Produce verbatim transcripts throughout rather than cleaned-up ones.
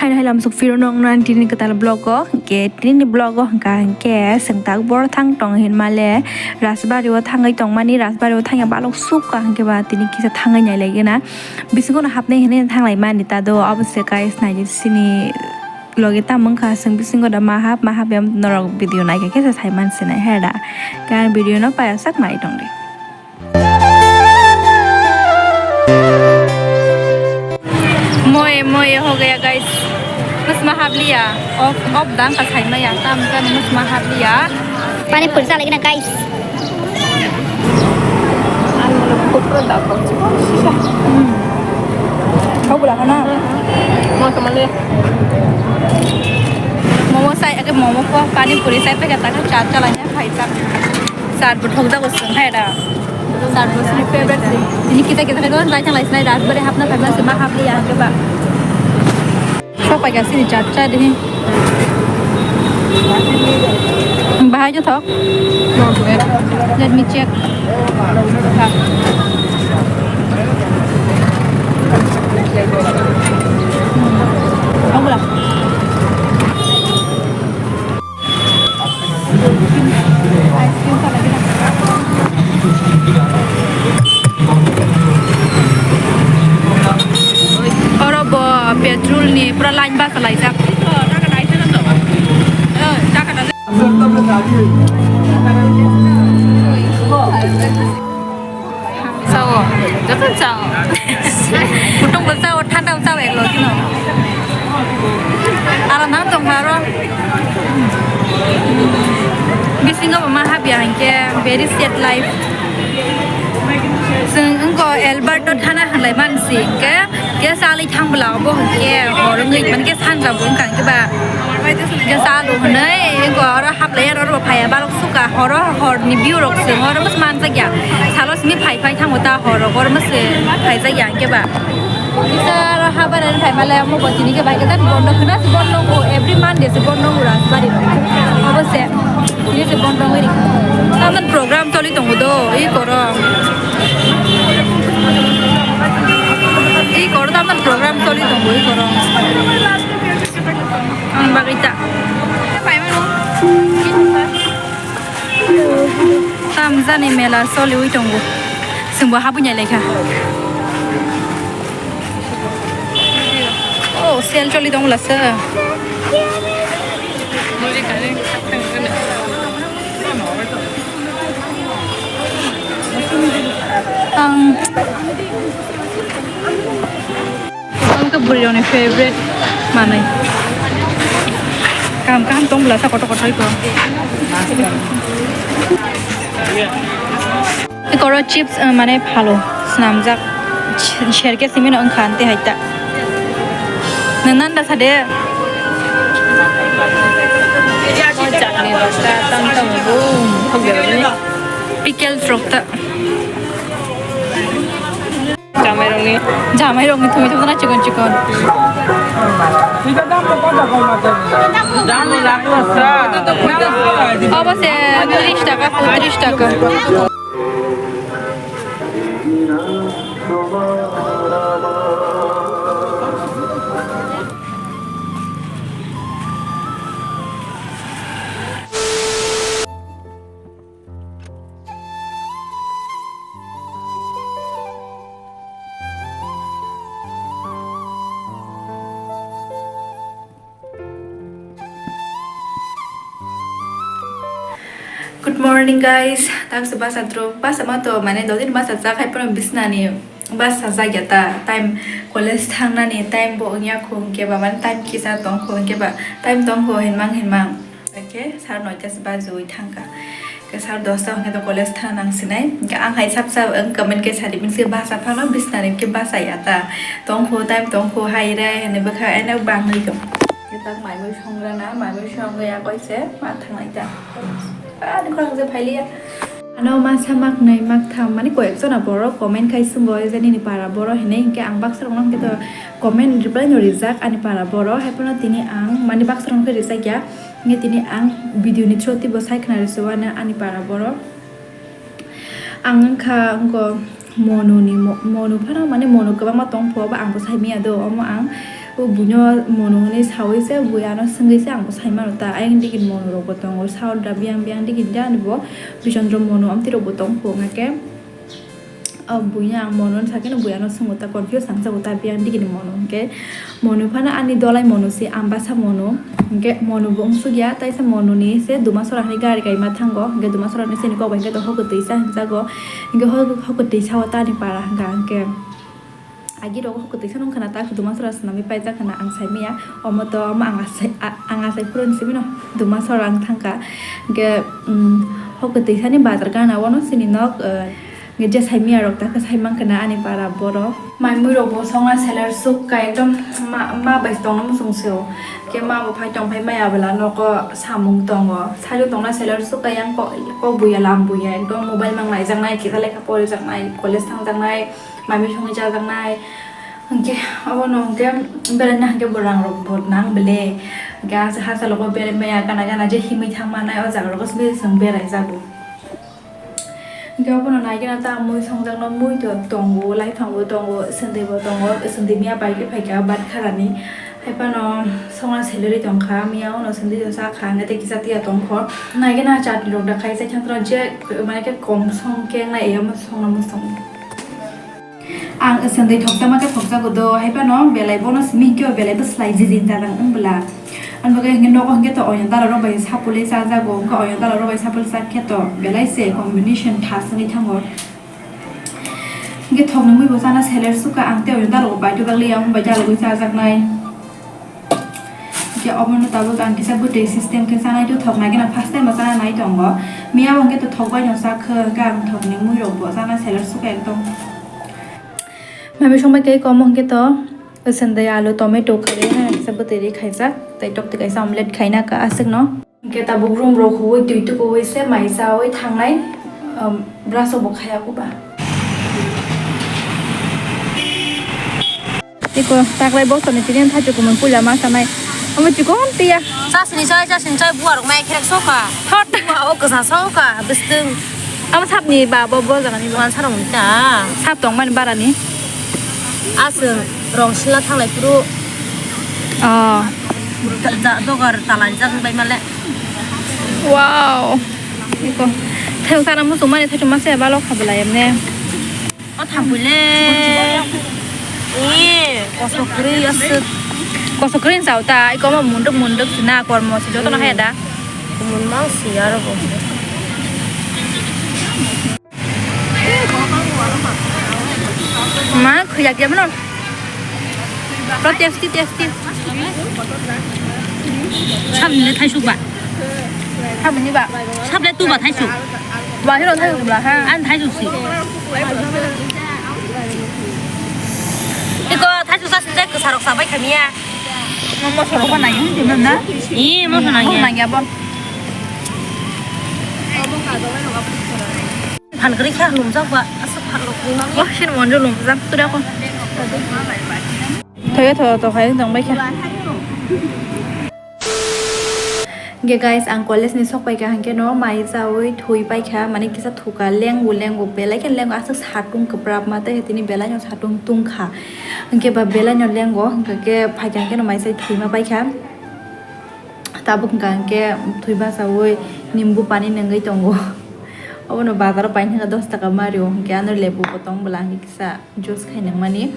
Hai lamsok phiro nong nan tini kwtal vlog o, hwnkhe tini vlog o hwnkha hwnkhe chwng tak bor thang tong hinmale Rajbari o thangwi tongmani, Rajbari o thangya balok sukha hwnkhe ba tini kisa thangwi nailaigena bisingo no hapnai hinwi thanglaimani ta do. Abo se guys, naidi sini loge tamo wngkha chwng bisingo da ma hap ma hap ya norok video naikha khe se saiman sinai he da. Khe ang video no paya sak nai tongdi. Moye moye ho gaya guys. Mas ma hap liya. Off off dang ka sai maya. Tam kan mas ma hap liya. Pani puri sa lagi na guys. Kau pula kana? Mau sama le. Momo sai ake momo ko pani puri sai peka taka cha cha lanya khai ta. Sar bo thok jago sung hai da. Sar bo sini favorite sini. Ini kita kita kita jai thang lai sinai da. Bari hapna phaima sima hap liya ke ba. Sok pai ga sini cha cha de. Bahai jo thok. Let me check. Ang bula. Oro bo petrol ni pura line bus laijak. Sao, joto sao. Kutung bo sao, thanda bo sao, eklo kino. Aro nang tong haro. Bisingo bo ma habya hingke, very sad life. Chwng wngko Alberto thana hanglai mansi, hingke, ke salai thang bwla obo hingke, hor wngwi, manke sanja bo wngkha hingke ba. Hingke salo hwnwi, wngko oro hablai aro, oro bo phaiya, balok suka, horo, horni view rok chwng oro bwsma manjakya. Salo simi phai phai thango ta horo, oro bwsma phaijakya hingke ba. Kisa aro habar aro phai male omo bo tini ke bai khe tak bondo khna si bondo ko every Monday si bondo ko Rajbari. Obo se tini si bondo ngiri. Taman program choli tongo do, i koro. I koro taman program choli tongo, i koro. Ang bagwi ta. Phai mano. Tamjani mela soliwi tongo. Chwngbo habwi nailaikha. Oh, sale choli tongo lasa. Ang Ang khe bwrwirokni favorite manwi. Kaham kaham tong bwlasa kotor kotor iko. Iko oro chips, eh, mane phalo swnamjak. Serke simi no wngkha ante hai ta. Nwng nanda sade. Chutney rok ta tang tongo bo. Pickles rok ta. Jamairokni. Jamairokni thumi thumna chikon chikon. Obo se tris taka, tris taka. Good morning, guys. Taksa basa drop, basa ma to, mane, dodin basa cha khai pono bisnani basa jagya ta. Time college thangnani time bo wngya kho, hwnkhe ba, mane, time kisa tong kho, hwnkhe ba, time tong kho, hinmang, hinmang. Hwnkhe sar noita se bajiwi thangkha. Hwnkhe sar dosta hwnkhe to college thang nang sinai. Hwnkhe ang hai sap sap wng comment khe sadi, bini se basa phano bisnani hwnkhe basa ya ta. Tong kho, time tong kho, hai rai, hwnwi bwkha eno bangwi tong. Hwnkhe tak mai bai songrana, mai bai songwi ya koi se ma thanglai ta. Ani khorang je phailiya. Ano masa maknai maktham, mani koyek jona borok comment khai swngo, je nini para borok hinwi, hwnkhe ang baksa rokno hwnkhe to comment reply no rijak ani para borok, hai phano tini ang mani baksa rokno khe rijak ya. Hingke tini ang video ni through tei bo sai khna rw se uanw ani para borok. Ang wngkha wngko Monu ni mo-, Monu phano mane Monu kwbangma tong pho, bo ang bo sai manya do, omo ang O buino mono hwnwi saui se, bui ano swngwi se, ang bo sai mano ta, ayang digini mono rok bo tongo, South da biyang biyang digini da ani bo, Bichandra mono amtwi rok bo tong kho, hwnga khe, o buino ang mono hwnwi sakhe, bui ano swngo ta, confuse ang sago ta, biyang digini mono hwnkhe, mono phano ani dolai mono se, Ambasa mono, hwnkhe mono bo wngsuk ya, taisa mono ni se Dumasora hwnwi gari kaima thango, hwnkhe Dumasora ni sini kok bai hwnkhe to hokotwi sa hwnjago, hwnkhe hok-, hokotwi sao ta ani para hwnkha hwnkhe. Agi rogo hokotwi sa nung khana ta khuduma sora swnamwi paijak khana ang sai maya. Omo to omo ang asai, a-, ang asai phuru ni simi no khuduma sora ang thangkha. Hwnkhe, um, hokotwi sani bazar gana wano sini nok, uh, hwnkhe je sai maya rok ta khe sai mang khana ani para borok. Mai mui rok bo songna seler suk ka ekdom ma, ma bai tongna muchung se o. Hwnkhe ma bo phai tong phai maya bwla nogo samung tongo. Saijo tongna seler suk ka yang kok, kok buya lam buya ekdom mobile mang naijaknai, kisa lekha porijaknai, college thangjaknai. Mami songwi chajaknai. Hwnkhe obono hwnkhe beraina hwnkhe bo rang rok bo nang bele. Hwnkhe hasa, hasa logo berai maya gana gana je himwi thang manai o jaga rogo simi chwng berai jago. Hwnkhe obono nai gana ta mui songjakno mui to tongo, laiphango tongo, swndwi bo tongo, swndwi miya bai khe phaikha bat kharani. Haiphano songna salary tongkha, miya ono swndwi tong sakha, hwnkhe tei kisa tiya tongkho. Nai gana chatni rok da khai chai thang je mane khe kom song khe nai omo songna muchung. Ang swndwi thokjakma khe thokjago do, haiphano belai bono simi hinkhe o belai bwslai jijin jadang wng bwla. Ani bagwi hinkhe nogo hinkhe to oyang dala rok bai sapulwi chajago, wngkha oyang dala rok bai sapulwi chak khe to belai se combination thas wngwi thango. Hinkhe thokni mui bo chana seler sukha, ang tei oyang dala rok bai to bagwi ang bai dalogwi chajaknai. Hwnkhe obono tabuk ang kisa bwtwi system khe chanai do, thoknai gana first time bo chana nai tongo. Miya bo hwnkhe to thokbai no chak khe, hwnkhe ang thokni mui rok bo chana seler sukha ekdom. Mami songbai khe komo hwnkhe to, swndwi, alu, tomato khawi kisa bwtwi ri khaijak, tei tokti kaisa omelette khaina ka aswk no. Hwnkhe tabuk room rok huwi twi tukuwi se mai chawi thangnai, um, brush rok bo khaya kuba. Iko taklai boksani tini thaichuk kumui puila ma sanai. Omo chikon tiya. Chasni chai, chasni chai, buarok mai kherek soka. Thot. Bua o kwsa soka, bwswng. Omo sapni ba bo, bo jagani ba. Buan sarong ta. Sap tong mani barani. Aswng rong sila thanglai phuru. Oh. Ja, ja, dogar talanjak bai male. Wow. Iko. Thaichuk sana muchung mani thaichuk masa ya balok kha belai emne. O thampui le. Ee, kosok kwrwi aswk. Kosok kwrwi chao ta, iko omo munduk munduk sina kormo si jotono haya da. Kumun mang si aro bo. Ma, khuyak ya mano. Pro tasty, tasty. Sabni le thaisuk ba? Sabni ba? Sable tu ba thaisuk? Ba hino thaisuk ba, ha? An thaisuk si. Iko thaisuk sa sinjai kwsarok sabai khamya. Mo mosorok ba nangya, na? Ih, moso nangya. Moso nangya bo. Phan kwrwi khe lumjak ba, aswk phan rok ni mami. Wah, sini monjo lumjak, tu da ko. Thoya tho, tho khai tong bai kha. Ge guys, ang college ni sok pai kha, hwnkhe no mai chawi thwi pai kha, mane kisa thuka, lengu, lengu, belai khe lengu, aswk satung kwprap ma, tei tini belai no satung tung kha. Hwnkhe ba belai no lengo, hwnkhe phai kha, hwnkhe no mai chai thwi ma pai kha. Tabuk hwnkha hwnkhe thwi bachawi nimbu pani nungwi tongo. Obono bazaro painthaka dos taka mario, hwnkhe ano lebu bo tong bwla hwnkhe kisa juice khai nungmani.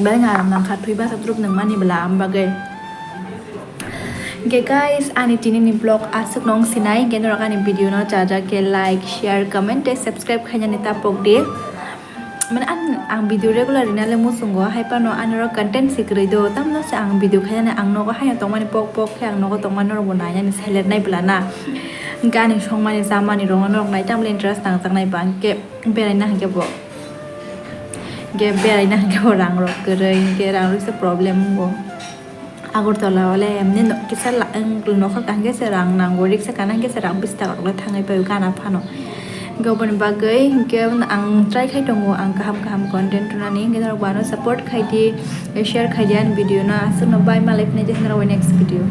Belai ngarang nangkha thwi bacha trup nungmani bwla am bagwi. Hwnkhe guys, ani tini ni vlog aswk nung sinai, hwnkhe norok ani video no chajakhe like, share, comment tei subscribe khainani tapok di. Mane ang, ang video regular rina le muchungo, hai phano ani oro content si kwrwi do, tamno se ang video khainani ang nogo haino tongmani pok pok khe ang nogo tongmani norok bo nainani selek nai bwla na. Hwnkhe ani songmani chamani rokno norok nai tamle interest nangjaknai ba, hwnkhe beraina hwnkhe bo, hwnkhe beraina hwnkhe bo rang rok kwrwi, hwnkhe rang rok se problem wngo. Agartala o le emni no-, kisa la-, ang nokha kaham khe se rang nango, riksa kana hwnkhe se rang bish taka rok le thangwi pai o gana phano. Hwnkhe oboni bagwi hwnkhe ang try khai tongo ang kaham kaham content rwnani, hwnkhe norok bo ano support khai di, share khai di ani video no. Aswk no bye, malai phina je norok bai next video.